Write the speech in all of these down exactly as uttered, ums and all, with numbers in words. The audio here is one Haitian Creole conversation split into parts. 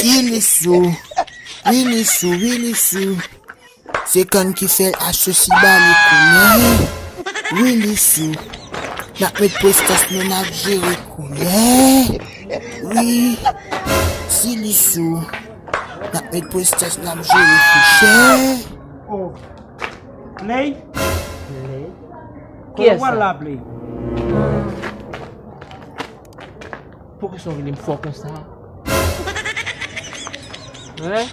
Wi li sou, wi li sou, wi li sou. Se kann ki fè l asosi ba li koulè. Wi li sou. N ap met prestans nou, n ap jere koulè. Wi. Si li sou. N ap met prestans, n ap jere fouchè. Oh. Play? Play? Kote w pral la, Play? Poukisa w rele m fò konsa? Hein?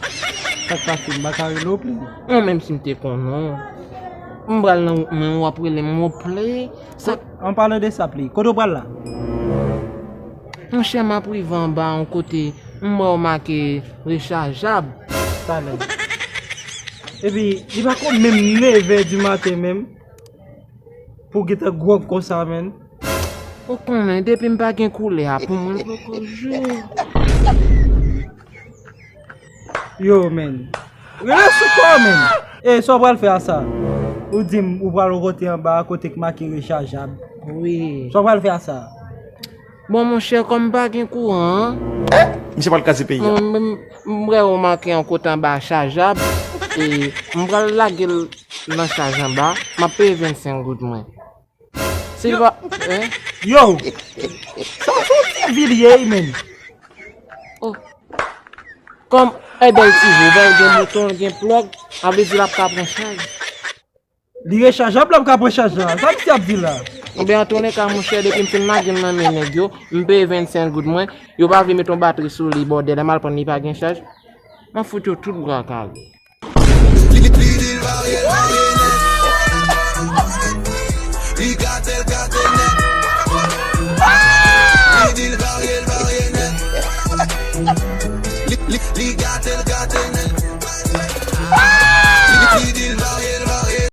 Sa k pase, m pa ka rele w Play? Non, menm si m te konnen w. M pral nan wout mwen, w ap rele m Play. Sa... An palan de sa, Play, kote w pral la? Monchè, m ap rive anba yon kote, m wè w make rechajab. Talè. Epi, li pa ko menm nevè di maten menm. Pou w gentan gwòg konsa, menn. Ou konnen, depi m pa gen koulè a, pou mwen poko jou. Yo, menn. Rele sou kò w, menn. E, sa w pral fè a sa? Ou di m, ou pral yon kote anba, kote k make rechajab. Wi. Sa w pral fè a sa? Bon, monchè, kòm m pa gen kouran an, misye pral kraze peyi a. M, m, m wè ou make yon kote anba chajab, e m pral lage l nan chaj anba, m ap peye vennsenk goud mwen. Si l pa, hein? Yo! Sa se yon ti vi li ye, menn. Oh. Kòm Edan ti vi, ben, gen bouton, gen plug, sa vle di l ap ka pran chaj. Li rechajab, l ap ka pran chaj la. Sa misye ap di la? Oubyen, antouka, monchè, depi m fin lage l nan men nèg yo, m peye vennsenk goud mwen, yo pa vle met yon batri sou li, bòdèl, lè m al pran li pa gen chaj. M ap fout yo tout bra kale.